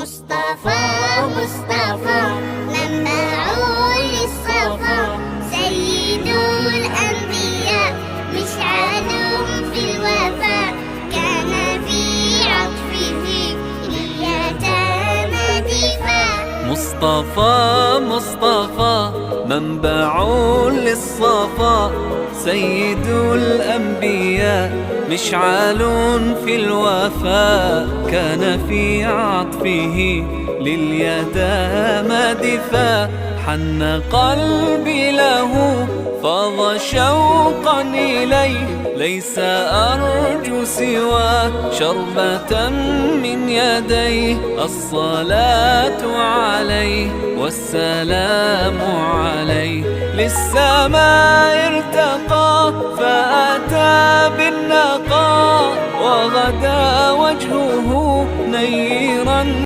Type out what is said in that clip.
مصطفى مصطفى منبع للصفا، سيد الأنبياء مشعل في الوفاء، كان في عطفه لليتامى دفاع. مصطفى مصطفى منبع للصفا، سيد الأنبياء مشعل في الوفاء، كان في عطفه لليتامى دفاع. حن قلبي له فاض شوقا إليه، ليس أرجو سوى شربة من يديه. الصلاة عليه والسلام عليه، للسماء ارتقى فأتى بالنقى، وغدا وجهه نيرا.